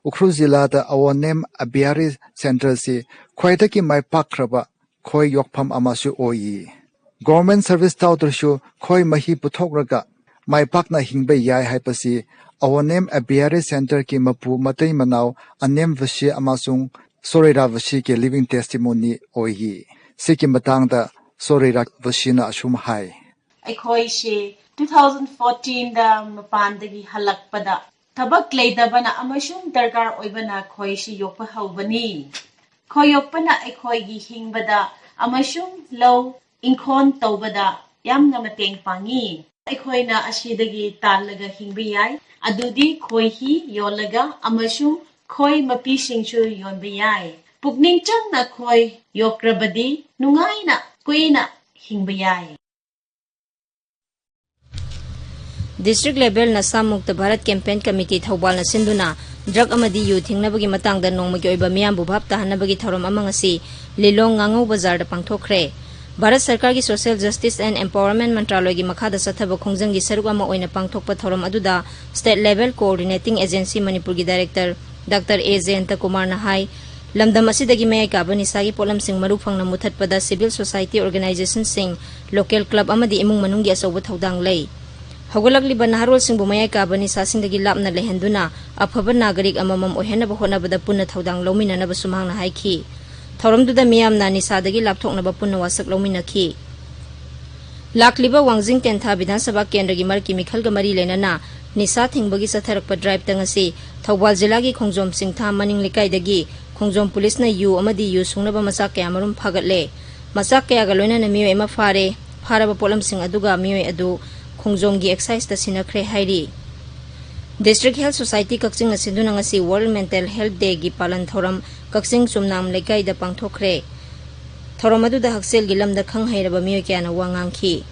ꯎꯈ꯭ꯔꯨꯜ ꯖꯤꯂꯥꯗ ꯑꯋꯣꯅꯦꯝ apiary centreꯁꯤ ꯈ꯭ꯋꯥꯏꯗꯒꯤ ꯃꯥꯏ ꯄꯥꯛꯈ꯭ꯔꯕ ꯈꯣꯏ ꯌꯣꯛꯐꯝ ꯑꯃꯁꯨ ꯑꯣꯏꯌꯤ꯫ Government service ꯇꯧꯗ꯭ꯔꯁꯨ ꯈꯣꯏ ꯃꯍꯤ ꯄꯨꯊꯣꯛꯂꯒ ꯃꯥꯏ ꯄꯥꯛꯅ ꯍꯤꯡꯕ ꯌꯥꯏ ꯍꯥꯏꯕꯁꯤ ꯑꯋꯣꯅꯦꯝ apiary centreꯒꯤ ꯃꯄꯨ ꯃꯇꯩ ꯃꯅꯥꯎ ꯑꯅꯦꯝ ꯕꯁꯤ ꯑꯃꯁꯨꯡ ꯁꯣꯔꯩꯔꯥ ꯕꯁꯤꯒꯤ living testimony ꯑꯣꯏꯌꯤ꯫ ꯁꯤꯒꯤ ꯃꯇꯥꯡꯗ ꯁꯣꯔꯩꯔꯥ ꯕꯁꯤꯅ ꯑꯁꯨꯝ ꯍꯥꯏ꯫ ꯑꯩꯈꯣꯏꯁꯦ two thousand fourteenꯗ ꯃꯄꯥꯟꯗꯒꯤ ꯍꯜꯂꯛꯄꯗ ꯊꯕꯛ ꯂꯩꯇꯕꯅ ꯑꯃꯁꯨꯡ ꯗꯔꯀꯥꯔ ꯑꯣꯏꯕꯅ ꯈꯣꯏꯁꯤ ꯌꯣꯛꯄ ꯍꯧꯕꯅꯤ꯫ ꯈꯣꯏ ꯌꯣꯛꯄꯅ ꯑꯩꯈꯣꯏꯒꯤ ꯍꯤꯡꯕꯗ ꯑꯃꯁꯨꯡ ꯂꯧ ꯏꯪꯈꯣꯜ ꯇꯧꯕꯗ ꯌꯥꯝꯅ ꯃꯇꯦꯡ ꯄꯥꯡꯉꯤ꯫ ꯑꯩꯈꯣꯏꯅ ꯑꯁꯤꯗꯒꯤ ꯇꯥꯜꯂꯒ ꯍꯤꯡꯕ ꯌꯥꯏ꯫ ꯑꯗꯨꯗꯤ ꯈꯣꯏꯍꯤ ꯌꯣꯜꯂꯒ ꯑꯃꯁꯨꯡ ꯈꯣꯏ ꯃꯄꯤꯁꯤꯡꯁꯨ ꯌꯣꯟꯕ ꯌꯥꯏ꯫ ꯄꯨꯛꯅꯤꯡ ꯆꯪꯅ ꯈꯣꯏ ꯌꯣꯛꯈ꯭ꯔꯕꯗꯤ ꯅꯨꯡꯉꯥꯏꯅ ꯀꯨꯏꯅ ꯍꯤꯡꯕ ꯌꯥꯏ꯫ District level ꯅꯁꯥ ꯃꯨꯛꯇ ꯚꯥꯔꯠ campaign committee ꯊꯧꯕꯥꯜꯅ ꯁꯤꯟꯗꯨꯅ drug ꯑꯃꯗꯤ ꯌꯨ ꯊꯤꯡꯅꯕꯒꯤ ꯃꯇꯥꯡꯗ ꯅꯣꯡꯃꯒꯤ ꯑꯣꯏꯕ ꯃꯤꯌꯥꯝꯕꯨ ꯚꯥꯞ ꯇꯥꯍꯟꯅꯕꯒꯤ ꯊꯧꯔꯝ ꯑꯃ ꯉꯁꯤ ꯂꯤꯂꯣꯡ ꯉꯥꯉꯧ ꯕꯖꯥꯔꯗ ꯄꯥꯡꯊꯣꯛꯈ꯭ꯔꯦ꯫ ꯚꯥꯔꯠ ꯁꯔꯀꯥꯔꯒꯤ Social Justice and Empowerment ꯃꯟꯇ꯭ꯔꯥꯂꯣꯏꯒꯤ ꯃꯈꯥꯗ ꯆꯠꯊꯕ ꯈꯣꯡꯖꯪꯒꯤ ꯁꯔꯨꯛ ꯑꯃ ꯑꯣꯏꯅ ꯄꯥꯡꯊꯣꯛꯄ ꯊꯧꯔꯝ ꯑꯗꯨꯗ state level coordinating agency ꯃꯅꯤꯄꯨꯔꯒꯤ director Doctor ꯑꯦ ꯖꯌꯟꯇ ꯀꯨꯃꯥꯔꯅ ꯍꯥꯏ, ꯂꯝꯗꯝ ꯑꯁꯤꯗꯒꯤ ꯃꯌꯥꯏ ꯀꯥꯕ ꯅꯤꯁꯥꯒꯤ ꯄꯣꯠꯂꯝꯁꯤꯡ ꯃꯔꯨ ꯐꯪꯅ ꯃꯨꯊꯠꯄꯗ civil society organizationꯁꯤꯡ, local club ꯑꯃꯗꯤ ꯏꯃꯨꯡ ꯃꯅꯨꯡꯒꯤ ꯑꯆꯧꯕ ꯊꯧꯗꯥꯡ ꯂꯩ꯫ ꯍꯧꯒꯠꯂꯛꯂꯤꯕ ꯅꯍꯥꯔꯣꯜꯁꯤꯡꯕꯨ ꯃꯌꯥꯏ ꯀꯥꯕ ꯅꯤꯁꯥꯁꯤꯡꯗꯒꯤ ꯂꯥꯞꯅ ꯂꯩꯍꯟꯗꯨꯅ ꯑꯐꯕ ꯅꯥꯒꯔꯤꯛ ꯑꯃꯃꯝ ꯑꯣꯏꯍꯟꯅꯕ ꯍꯣꯠꯅꯕꯗ ꯄꯨꯟꯅ ꯊꯧꯗꯥꯡ ꯂꯧꯃꯤꯟꯅꯅꯕꯁꯨ ꯃꯍꯥꯛꯅ ꯍꯥꯏꯈꯤ꯫ ꯊꯧꯔꯝꯗꯨꯗ ꯃꯤꯌꯥꯝꯅ ꯅꯤꯁꯥꯗꯒꯤ ꯂꯥꯞꯊꯣꯛꯅꯕ ꯄꯨꯟꯅ ꯋꯥꯁꯛ ꯂꯧꯃꯤꯟꯅꯈꯤ꯫ ꯂꯥꯛꯂꯤꯕ ꯋꯥꯡꯖꯤꯡ ꯇꯦꯟꯊꯥ ꯕꯤꯙꯥꯟ ꯁꯚꯥ ꯀꯦꯟꯗ꯭ꯔꯒꯤ ꯃꯔꯛꯀꯤ ꯃꯤꯈꯜꯒ ꯃꯔꯤ ꯂꯩꯅꯅ ꯅꯤꯁꯥ ꯊꯤꯡꯕꯒꯤ ꯆꯠꯊꯔꯛꯄ ꯗ꯭ꯔꯥꯏꯕꯇ ꯉꯁꯤ ꯊꯧꯕꯥꯜ ꯖꯤꯂꯥꯒꯤ ꯈꯣꯡꯖꯣꯝ ꯆꯤꯡꯊꯥ ꯃꯅꯤꯡ ꯂꯩꯀꯥꯏꯗꯒꯤ ꯈꯣꯡꯖꯣꯝ ꯄꯨꯂꯤꯁꯅ ꯌꯨ ꯑꯃꯗꯤ ꯌꯨ ꯁꯨꯡꯅꯕ ꯃꯆꯥꯛ ꯀꯌꯥ ꯃꯔꯨꯝ ꯐꯥꯒꯠꯂꯦ꯫ ꯃꯆꯥꯛ ꯀꯌꯥꯒ ꯂꯣꯏꯅꯅ ꯃꯤꯑꯣꯏ ꯑꯃ ꯐꯥꯔꯦ꯫ ꯐꯥꯔꯕ ꯄꯣꯠꯂꯝꯁꯤꯡ ꯑꯗꯨꯒ ꯃꯤꯑꯣꯏ ꯑꯗꯨ ꯈꯣꯡꯖꯣꯝꯒꯤ ꯑꯦꯛꯁꯥꯏꯖꯇ ꯁꯤꯟꯅꯈ꯭ꯔꯦ ꯍꯥꯏꯔꯤ꯫ District Health Society ꯀꯛꯆꯤꯡꯅ ꯁꯤꯟꯗꯨꯅ ꯉꯁꯤ World Mental Health Dayꯒꯤ ꯄꯥꯂꯟ ꯊꯧꯔꯝ ꯀꯛꯆꯤꯡ ꯆꯨꯝꯅꯥꯝ ꯂꯩꯀꯥꯏꯗ ꯄꯥꯡꯊꯣꯛꯈ꯭ꯔꯦ꯫ ꯊꯧꯔꯝ ꯑꯗꯨꯗ ꯍꯛꯁꯦꯜꯒꯤ ꯂꯝꯗ ꯈꯪ ꯍꯩꯔꯕ ꯃꯤꯑꯣꯏ ꯀꯌꯥꯅ ꯋꯥ ꯉꯥꯡꯈꯤ꯫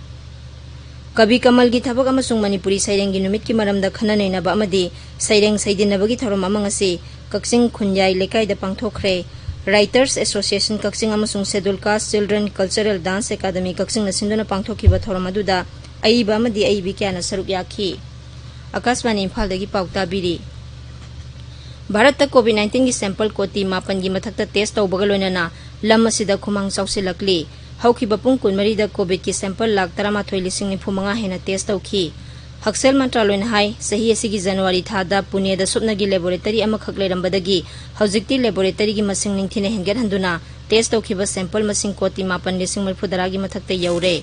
ꯀꯕꯤ ꯀꯃꯜꯒꯤ ꯊꯕꯛ ꯑꯃꯁꯨꯡ ꯃꯅꯤꯄꯨꯔꯤ ꯁꯩꯔꯦꯡꯒꯤ ꯅꯨꯃꯤꯠꯀꯤ ꯃꯔꯝꯗ ꯈꯟꯅ ꯅꯩꯅꯕ ꯑꯃꯗꯤ ꯁꯩꯔꯦꯡ ꯁꯩꯗꯤꯟꯅꯕꯒꯤ ꯊꯧꯔꯝ ꯑꯃ ꯉꯁꯤ ꯀꯛꯆꯤꯡ ꯈꯨꯟꯌꯥꯏ ꯂꯩꯀꯥꯏꯗ ꯄꯥꯡꯊꯣꯛꯈ꯭ꯔꯦ꯫ Writers Association ꯀꯛꯆꯤꯡ ꯑꯃꯁꯨꯡ Scheduled Caste Children Cultural Dance Academy ꯀꯛꯆꯤꯡꯅ ꯁꯤꯟꯗꯨꯅ ꯄꯥꯡꯊꯣꯛꯈꯤꯕ ꯊꯧꯔꯝ ꯑꯗꯨꯗ ꯑꯏꯕ ꯑꯃꯗꯤ ꯑꯏꯕꯤ ꯀꯌꯥꯅ ꯁꯔꯨꯛ ꯌꯥꯈꯤ꯫ ꯑꯀꯥꯁꯕꯥꯅꯤ ꯏꯝꯐꯥꯜꯗꯒꯤ ꯄꯥꯎ ꯇꯥꯕꯤꯔꯤ꯫ ꯚꯥꯔꯠꯇ COVID nineteenꯒꯤ sample ꯀꯣꯇꯤ ꯃꯥꯄꯟꯒꯤ ꯃꯊꯛꯇ test ꯇꯧꯕꯒ ꯂꯣꯏꯅꯅ ꯂꯝ ꯑꯁꯤꯗ ꯈꯨꯃꯥꯡ ꯆꯥꯎꯁꯤꯜꯂꯛꯂꯤ꯫ ꯍꯧꯈꯤꯕ ꯄꯨꯡ ꯀꯨꯟꯃꯔꯤꯗ COVIDꯀꯤ sample ꯂꯥꯈ ꯇꯔꯥꯃꯥꯊꯣꯏ ꯂꯤꯁꯤꯡ ꯅꯤꯐꯨ ꯃꯉꯥ ꯍꯦꯟꯅ test ꯇꯧꯈꯤ꯫ ꯍꯛꯁꯦꯜ ꯃꯟꯇ꯭ꯔꯥꯂꯣꯏꯅ ꯍꯥꯏ, ꯆꯍꯤ ꯑꯁꯤꯒꯤ ꯖꯅꯋꯥꯔꯤ ꯊꯥꯗ ꯄꯨꯅꯦꯗ ꯁꯨꯞꯅꯒꯤ laboratory ꯑꯃꯈꯛ ꯂꯩꯔꯝꯕꯗꯒꯤ ꯍꯧꯖꯤꯛꯇꯤ laboratoryꯒꯤ ꯃꯁꯤꯡ ꯅꯤꯡꯊꯤꯅ ꯍꯦꯟꯒꯠꯍꯟꯗꯨꯅ test ꯇꯧꯈꯤꯕ sample ꯃꯁꯤꯡ ꯀꯣꯇꯤ ꯃꯥꯄꯟ ꯂꯤꯁꯤꯡ ꯃꯔꯤꯐꯨ ꯇꯔꯥꯒꯤ ꯃꯊꯛꯇ ꯌꯧꯔꯦ꯫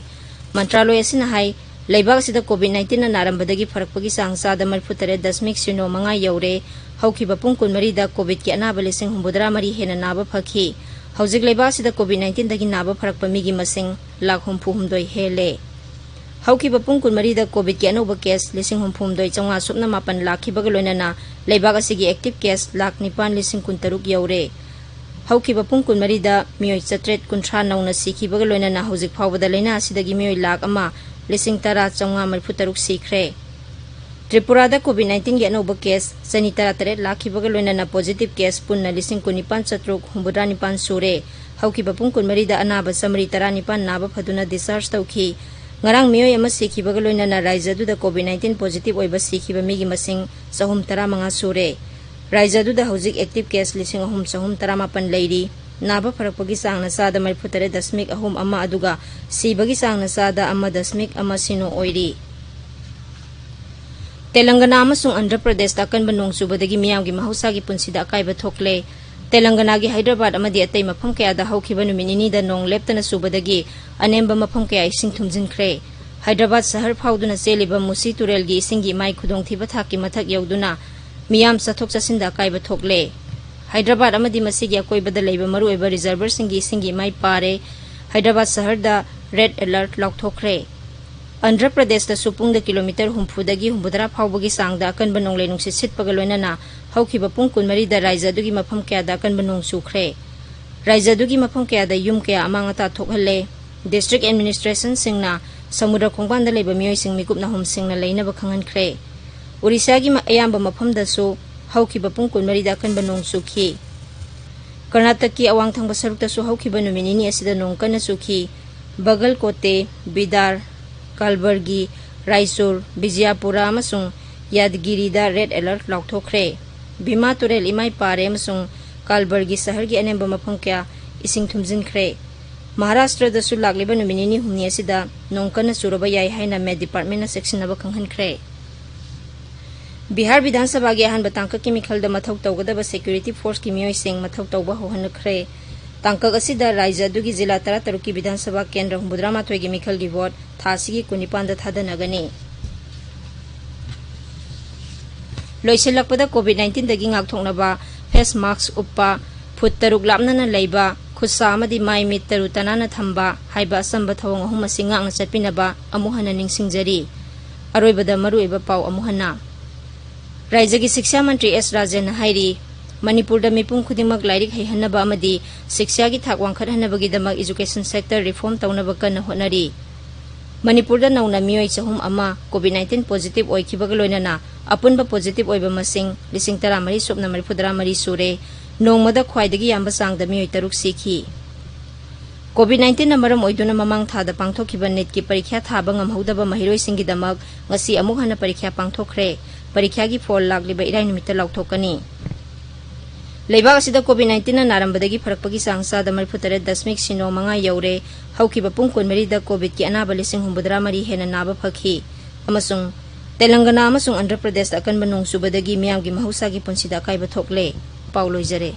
ꯃꯟꯇ꯭ꯔꯥꯂꯣꯏ ꯑꯁꯤꯅ ꯍꯥꯏ, ꯂꯩꯕꯥꯛ ꯑꯁꯤꯗ COVID nineteenꯅ ꯅꯥꯔꯝꯕꯗꯒꯤ ꯐꯔꯛꯄꯒꯤ ꯆꯥꯡ ꯆꯥꯗ ꯃꯔꯤꯐꯨ ꯇꯔꯦꯠ ꯗꯁꯃꯤꯛ ꯁꯤꯅꯣ ꯃꯉꯥ ꯌꯧꯔꯦ꯫ ꯍꯧꯈꯤꯕ ꯄꯨꯡ ꯀꯨꯟꯃꯔꯤꯗ COVIDꯀꯤ ꯑꯅꯥꯕ ꯂꯤꯁꯤꯡ ꯍꯨꯝꯐꯨꯇꯔꯥ ꯃꯔꯤ ꯍꯦꯟꯅ ꯅꯥꯕ ꯐꯈꯤ꯫ ꯍꯧꯖꯤꯛ ꯂꯩꯕꯥꯛ ꯑꯁꯤꯗ COVID nineteenꯗꯒꯤ ꯅꯥꯕ ꯐꯔꯛꯄ ꯃꯤꯒꯤ ꯃꯁꯤꯡ ꯂꯥꯈ ꯍꯨꯝꯐꯨ ꯍꯨꯝꯗꯣꯏ ꯍꯦꯜꯂꯦ꯫ ꯍꯧꯈꯤꯕ ꯄꯨꯡ ꯀꯨꯟꯃꯔꯤꯗ COVIDꯀꯤ ꯑꯅꯧꯕ case ꯂꯤꯁꯤꯡ ꯍꯨꯝꯐꯨ ꯍꯨꯝꯗꯣꯏ ꯆꯥꯝꯃꯉꯥ ꯁꯨꯞꯅ ꯃꯥꯄꯟ ꯂꯥꯛꯈꯤꯕꯒ ꯂꯣꯏꯅꯅ ꯂꯩꯕꯥꯛ ꯑꯁꯤꯒꯤ active case ꯂꯥꯈ ꯅꯤꯄꯥꯟ ꯂꯤꯁꯤꯡ ꯀꯨꯟꯇꯔꯨꯛ ꯌꯧꯔꯦ꯫ ꯍꯧꯈꯤꯕ ꯄꯨꯡ ꯀꯨꯟꯃꯔꯤꯗ ꯃꯤꯑꯣꯏ ꯆꯥꯇ꯭ꯔꯦꯠ ꯀꯨꯟꯊ꯭ꯔꯥ ꯅꯧꯅ ꯁꯤꯈꯤꯕꯒ ꯂꯣꯏꯅꯅ ꯍꯧꯖꯤꯛ ꯐꯥꯎꯕꯗ ꯂꯥꯏꯅꯥ ꯑꯁꯤꯗꯒꯤ ꯃꯤꯑꯣꯏ ꯂꯥꯈ ꯑꯃ ꯂꯤꯁꯤꯡ ꯇꯔꯥ ꯆꯥꯝꯃꯉꯥ ꯃꯔꯤꯐꯨ ꯇꯔꯨꯛ ꯁꯤꯈ꯭ꯔꯦ꯫ ꯇ꯭ꯔꯤꯄꯨꯔꯥꯗ COVID nineteenꯒꯤ ꯑꯅꯧꯕ case ꯆꯅꯤ ꯇꯔꯥ ꯇꯔꯦꯠ ꯂꯥꯛꯈꯤꯕꯒ ꯂꯣꯏꯅꯅ positive case ꯄꯨꯟꯅ ꯂꯤꯁꯤꯡ ꯀꯨꯟꯅꯤꯄꯥꯟ ꯆꯥꯇ꯭ꯔꯨꯛ ꯍꯨꯝꯐꯨꯇꯔꯥ ꯅꯤꯄꯥꯟ ꯁꯨꯔꯦ꯫ ꯍꯧꯈꯤꯕ ꯄꯨꯡ ꯀꯨꯟꯃꯔꯤꯗ ꯑꯅꯥꯕ ꯆꯥꯃꯔꯤ ꯇꯔꯥꯅꯤꯄꯥꯟ ꯅꯥꯕ ꯐꯗꯨꯅ discharge ꯇꯧꯈꯤ꯫ ꯉꯔꯥꯡ ꯃꯤꯑꯣꯏ ꯑꯃ ꯁꯤꯈꯤꯕꯒ ꯂꯣꯏꯅꯅ ꯔꯥꯖ꯭ꯌ ꯑꯗꯨꯗ COVID nineteen positive ꯑꯣꯏꯕ ꯁꯤꯈꯤꯕ ꯃꯤꯒꯤ ꯃꯁꯤꯡ ꯆꯍꯨꯝ ꯇꯔꯥꯃꯉꯥ ꯁꯨꯔꯦ꯫ ꯔꯥꯖ꯭ꯌ ꯑꯗꯨꯗ ꯍꯧꯖꯤꯛ active case ꯂꯤꯁꯤꯡ ꯑꯍꯨꯝ ꯆꯍꯨꯝ ꯇꯔꯥꯃꯥꯄꯟ ꯂꯩꯔꯤ꯫ ꯅꯥꯕ ꯐꯔꯛꯄꯒꯤ ꯆꯥꯡꯅ ꯆꯥꯗ ꯃꯔꯤꯐꯨ ꯇꯔꯦꯠ ꯗꯁꯃꯤꯛ ꯑꯍꯨꯝ ꯑꯃ ꯑꯗꯨꯒ ꯁꯤꯕꯒꯤ ꯆꯥꯡꯅ ꯆꯥꯗ ꯑꯃ ꯗꯁꯃꯤꯛ ꯑꯃ ꯁꯤꯅꯣ ꯑꯣꯏꯔꯤ꯫ ꯇꯦꯂꯪꯒꯅꯥ ꯑꯃꯁꯨꯡ ꯑꯟꯙ꯭ꯔ ꯄ꯭ꯔꯗꯦꯁꯇ ꯑꯀꯟꯕ ꯅꯣꯡ ꯆꯨꯕꯗꯒꯤ ꯃꯤꯌꯥꯝꯒꯤ ꯃꯍꯧꯁꯥꯒꯤ ꯄꯨꯟꯁꯤꯗ ꯑꯀꯥꯏꯕ ꯊꯣꯛꯂꯦ꯫ ꯇꯦꯂꯪꯒꯅꯥꯒꯤ ꯍꯥꯏꯗ꯭ꯔꯕꯥꯗ ꯑꯃꯗꯤ ꯑꯇꯩ ꯃꯐꯝ ꯀꯌꯥꯗ ꯍꯧꯈꯤꯕ ꯅꯨꯃꯤꯠ ꯅꯤꯅꯤꯗ ꯅꯣꯡ ꯂꯦꯞꯇꯅ ꯆꯨꯕꯗꯒꯤ ꯑꯅꯦꯝꯕ ꯃꯐꯝ ꯀꯌꯥ ꯏꯁꯤꯡ ꯊꯨꯝꯖꯤꯟꯈ꯭ꯔꯦ꯫ ꯍꯥꯏꯗ꯭ꯔꯕꯥꯗ ꯁꯍꯔ ꯐꯥꯎꯗꯨꯅ ꯆꯦꯜꯂꯤꯕ ꯃꯨꯁꯤ ꯇꯨꯔꯦꯜꯒꯤ ꯏꯁꯤꯡꯒꯤ ꯏꯃꯥꯏ ꯈꯨꯗꯣꯡꯊꯤꯕ ꯊꯥꯛꯀꯤ ꯃꯊꯛ ꯌꯧꯗꯨꯅ ꯃꯤꯌꯥꯝ ꯆꯠꯊꯣꯛ ꯆꯠꯁꯤꯟꯗ ꯑꯀꯥꯏꯕ ꯊꯣꯛꯂꯦ꯫ ꯍꯥꯏꯗ꯭ꯔꯕꯥꯗ ꯑꯃꯗꯤ ꯃꯁꯤꯒꯤ ꯑꯀꯣꯏꯕꯗ ꯂꯩꯕ ꯃꯔꯨꯑꯣꯏꯕ ꯔꯤꯖꯔꯚꯔꯁꯤꯡꯒꯤ ꯏꯁꯤꯡꯒꯤ ꯏꯃꯥꯏ ꯄꯥꯔꯦ꯫ ꯍꯥꯏꯗ꯭ꯔꯕꯥꯗ ꯁꯍꯔꯗ ꯔꯦꯗ ꯑꯦꯂꯔꯠ ꯂꯥꯎꯊꯣꯛꯈ꯭ꯔꯦ꯫ ꯑꯟꯙ꯭ꯔ ꯄ꯭ꯔꯗꯦꯁꯇꯁꯨ ꯄꯨꯡꯗ ꯀꯤꯂꯣꯃꯤꯇꯔ ꯍꯨꯝꯐꯨꯗꯒꯤ ꯍꯨꯝꯐꯨꯇꯔꯥ ꯐꯥꯎꯕꯒꯤ ꯆꯥꯡꯗ ꯑꯀꯟꯕ ꯅꯣꯡꯂꯩ ꯅꯨꯡꯁꯤꯠ ꯁꯤꯠꯄꯒ ꯂꯣꯏꯅꯅ ꯍꯧꯈꯤꯕ ꯄꯨꯡ ꯀꯨꯟꯃꯔꯤꯗ ꯔꯥꯏꯖ꯭ꯌ ꯑꯗꯨꯒꯤ ꯃꯐꯝ ꯀꯌꯥꯗ ꯑꯀꯟꯕ ꯅꯣꯡ ꯆꯨꯈ꯭ꯔꯦ꯫ ꯔꯥꯏꯖ꯭ꯌ ꯑꯗꯨꯒꯤ ꯃꯐꯝ ꯀꯌꯥꯗ ꯌꯨꯝ ꯀꯌꯥ ꯑꯃꯥꯡ ꯑꯇꯥ ꯊꯣꯛꯍꯜꯂꯦ꯫ ꯗꯤꯁꯇ꯭ꯔꯤꯛ ꯑꯦꯗꯃꯤꯅꯤꯁꯇ꯭ꯔꯦꯁꯟꯁꯤꯡꯅ ꯁꯃꯨꯗ꯭ꯔ ꯈꯣꯡꯕꯥꯟꯗ ꯂꯩꯕ ꯃꯤꯑꯣꯏꯁꯤꯡ ꯃꯤꯀꯨꯞ ꯅꯥꯍꯨꯝ ꯁꯤꯡꯅ ꯂꯩꯅꯕ ꯈꯪꯍꯟꯈ꯭ꯔꯦ꯫ ꯑꯣꯔꯤꯁꯥꯒꯤ ꯃ-, ꯑꯌꯥꯝꯕ ꯃꯐꯝꯗꯁꯨ ꯍꯧꯈꯤꯕ ꯄꯨꯡ ꯀꯨꯟꯃꯔꯤꯗ ꯑꯀꯟꯕ ꯅꯣꯡ ꯆꯨꯈꯤ꯫ ꯀꯔꯅꯥꯇꯛꯀꯤ ꯑꯋꯥꯡ ꯊꯪꯕ ꯁꯔꯨꯛꯇꯁꯨ ꯍꯧꯈꯤꯕ ꯅꯨꯃꯤꯠ ꯅꯤꯅꯤ ꯑꯁꯤꯗ ꯅꯣꯡ ꯀꯟꯅ ꯆꯨꯈꯤ꯫ ꯕꯒꯜꯀꯣꯇꯦ, ꯕꯤꯗꯥꯔ, ꯀꯥꯜꯕꯔꯒꯤ, ꯔꯥꯏꯆꯨꯔ, ꯕꯤꯖꯌꯄꯨꯔꯥ ꯑꯃꯁꯨꯡ ꯌꯥꯗꯒꯤꯔꯤꯗ ꯔꯦꯗ ꯑꯦꯂꯔꯠ ꯂꯥꯎꯊꯣꯛꯈ꯭ꯔꯦ꯫ ꯚꯤꯃꯥ ꯇꯨꯔꯦꯜ ꯏꯃꯥꯏ ꯄꯥꯔꯦ ꯑꯃꯁꯨꯡ ꯀꯥꯜꯕꯔꯒꯤ ꯁꯍꯔꯒꯤ ꯑꯅꯦꯝꯕ ꯃꯐꯝ ꯀꯌꯥ ꯏꯁꯤꯡ ꯊꯨꯝꯖꯤꯟꯈ꯭ꯔꯦ꯫ ꯃꯍꯥꯔꯥꯁꯇ꯭ꯔꯗꯁꯨ ꯂꯥꯛꯂꯤꯕ ꯅꯨꯃꯤꯠ ꯅꯤꯅꯤ ꯍꯨꯝꯅꯤ ꯑꯁꯤꯗ ꯅꯣꯡ ꯀꯟꯅ ꯆꯨꯔꯕ ꯌꯥꯏ ꯍꯥꯏꯅ ꯃꯦꯠ ꯗꯤꯄꯥꯔꯠꯃꯦꯟꯅ ꯆꯦꯛꯁꯤꯟꯅꯕ ꯈꯪꯍꯟꯈ꯭ꯔꯦ꯫ ꯕꯤꯍꯥꯔ ꯕꯤꯙꯥꯟ ꯁꯚꯥꯒꯤ ꯑꯍꯥꯟꯕ ꯇꯥꯡꯀꯛꯀꯤ ꯃꯤꯈꯜꯗ ꯃꯊꯧ ꯇꯧꯒꯗꯕ ꯁꯦꯀ꯭ꯌꯨꯔꯤꯇꯤ ꯐꯣꯔꯁꯀꯤ ꯃꯤꯑꯣꯏꯁꯤꯡ ꯃꯊꯧ ꯇꯧꯕ ꯍꯧꯍꯟꯈ꯭ꯔꯦ꯫ ꯇꯥꯡꯀꯛ ꯑꯁꯤꯗ ꯔꯥꯏꯖ꯭ꯌ ꯑꯗꯨꯒꯤ ꯖꯤꯂꯥ ꯇꯔꯥꯇꯔꯨꯛꯀꯤ ꯕꯤꯙꯥꯟ ꯁꯚꯥ ꯀꯦꯟꯗ꯭ꯔ ꯍꯨꯝꯐꯨꯇꯔꯥ ꯃꯥꯊꯣꯏꯒꯤ ꯃꯤꯈꯜꯒꯤ ꯚꯣꯠ ꯊꯥ ꯑꯁꯤꯒꯤ ꯀꯨꯟꯅꯤꯄꯥꯟꯗ ꯊꯥꯗꯅꯒꯅꯤ꯫ ꯂꯣꯏꯁꯤꯜꯂꯛꯄꯗ ꯀꯣꯚꯤꯗ ꯅꯥꯏꯟꯇꯤꯟꯗꯒꯤ ꯉꯥꯛꯊꯣꯛꯅꯕ ꯐꯦꯁ ꯃꯥꯛꯁ ꯎꯞꯄ, ꯐꯨꯠ ꯇꯔꯨꯛ ꯂꯥꯞꯅꯅ ꯂꯩꯕ, ꯈꯨꯠꯁꯥ ꯑꯃꯗꯤ ꯃꯥꯏ ꯃꯤꯠ ꯇꯔꯨ ꯇꯅꯥꯟꯅ ꯊꯝꯕ ꯍꯥꯏꯕ ꯑꯆꯝꯕ ꯊꯧꯑꯣꯡ ꯑꯍꯨꯝ ꯑꯁꯤ ꯉꯥꯛꯅ ꯆꯠꯄꯤꯅꯕ ꯑꯃꯨꯛ ꯍꯟꯅ ꯅꯤꯡꯁꯤꯡꯖꯔꯤ꯫ ꯑꯔꯣꯏꯕꯗ ꯃꯔꯨꯑꯣꯏꯕ ꯄꯥꯎ ꯑꯃꯨꯛ ꯍꯟꯅ꯫ ꯔꯥꯏꯖ꯭ꯌꯒꯤ ꯁꯤꯛꯁꯥ ꯃꯟꯇ꯭ꯔꯤ ꯑꯦꯁ ꯔꯥꯖꯦꯟꯅ ꯍꯥꯏꯔꯤ, ꯃꯅꯤꯄꯨꯔꯗ ꯃꯤꯄꯨꯝ ꯈꯨꯗꯤꯡꯃꯛ ꯂꯥꯏꯔꯤꯛ ꯍꯩꯍꯟꯅꯕ ꯑꯃꯗꯤ ꯁꯤꯛꯁꯥꯒꯤ ꯊꯥꯛ ꯋꯥꯡꯈꯠꯍꯟꯅꯕꯒꯤꯗꯃꯛ ꯏꯖꯨꯀꯦꯁꯟ ꯁꯦꯛꯇꯔ ꯔꯤꯐꯣꯔꯝ ꯇꯧꯅꯕ ꯀꯟꯅ ꯍꯣꯠꯅꯔꯤ꯫ ꯃꯅꯤꯄꯨꯔꯗ ꯅꯧꯅ ꯃꯤꯑꯣꯏ ꯆꯍꯨꯝ ꯑꯃ ꯀꯣꯚꯤꯗ ꯅꯥꯏꯟꯇꯤꯟ ꯄꯣꯖꯤꯇꯤꯚ ꯑꯣꯏꯈꯤꯕꯒ ꯂꯣꯏꯅꯅ ꯑꯄꯨꯟꯕ ꯄꯣꯖꯤꯇꯤꯚ ꯑꯣꯏꯕ ꯃꯁꯤꯡ ꯂꯤꯁꯤꯡ ꯇꯔꯥꯃꯔꯤ ꯁꯨꯞꯅ ꯃꯔꯤꯐꯨꯇꯔꯥ ꯃꯔꯤ ꯁꯨꯔꯦ꯫ ꯅꯣꯡꯃꯗ ꯈ꯭ꯋꯥꯏꯗꯒꯤ ꯌꯥꯝꯕ ꯆꯥꯡꯗ ꯃꯤꯑꯣꯏ ꯇꯔꯨꯛ ꯁꯤꯈꯤ꯫ ꯀꯣꯚꯤꯗ ꯅꯥꯏꯟꯇꯤꯟꯅ ꯃꯔꯝ ꯑꯣꯏꯗꯨꯅ ꯃꯃꯥꯡ ꯊꯥꯗ ꯄꯥꯡꯊꯣꯛꯈꯤꯕ ꯅꯤꯠꯀꯤ ꯄꯔꯤꯈ꯭ꯌꯥ ꯊꯥꯕ ꯉꯝꯍꯧꯗꯕ ꯃꯍꯩꯔꯣꯏꯁꯤꯡꯒꯤꯗꯃꯛ ꯉꯁꯤ ꯑꯃꯨꯛ ꯍꯟꯅ ꯄꯔꯤꯈ꯭ꯌꯥ ꯄꯥꯡꯊꯣꯛꯈ꯭ꯔꯦ꯫ ꯄꯔꯤꯈ꯭ꯌꯥꯒꯤ ꯐꯣꯜ ꯂꯥꯛꯂꯤꯕ ꯏꯔꯥꯏ ꯅꯨꯃꯤꯠꯇ ꯂꯥꯎꯊꯣꯛꯀꯅꯤ꯫ ꯂꯩꯕꯥꯛ ꯑꯁꯤꯗ ꯀꯣꯚꯤꯗ ꯅꯥꯏꯟꯇꯤꯟꯅ ꯅꯥꯔꯝꯕꯗꯒꯤ ꯐꯔꯛꯄꯒꯤ ꯆꯥꯡ ꯆꯥꯗ ꯃꯔꯤꯐꯨꯇꯔꯦꯠ ꯗꯁꯃꯤꯛ ꯁꯤꯅꯣ ꯃꯉꯥ ꯌꯧꯔꯦ꯫ ꯍꯧꯈꯤꯕ ꯄꯨꯡ ꯀꯨꯟꯃꯔꯤꯗ ꯀꯣꯚꯤꯗꯀꯤ ꯑꯅꯥꯕ ꯂꯤꯁꯤꯡ ꯍꯨꯝꯐꯨꯇꯔꯥ ꯃꯔꯤ ꯍꯦꯟꯅ ꯅꯥꯕ ꯐꯈꯤ꯫ ꯑꯃꯁꯨꯡ ꯇꯦꯂꯪꯒꯅꯥ ꯑꯃꯁꯨꯡ ꯑꯟꯙ꯭ꯔ ꯄ꯭ꯔꯗꯦꯁꯇ ꯑꯀꯟꯕ ꯅꯣꯡ ꯆꯨꯕꯗꯒꯤ ꯃꯤꯌꯥꯝꯒꯤ ꯃꯍꯧꯁꯥꯒꯤ ꯄꯨꯟꯁꯤꯗ ꯑꯀꯥꯏꯕ ꯊꯣꯛꯂꯦ꯫ ꯄꯥꯎ ꯂꯣꯏꯖꯔꯦ꯫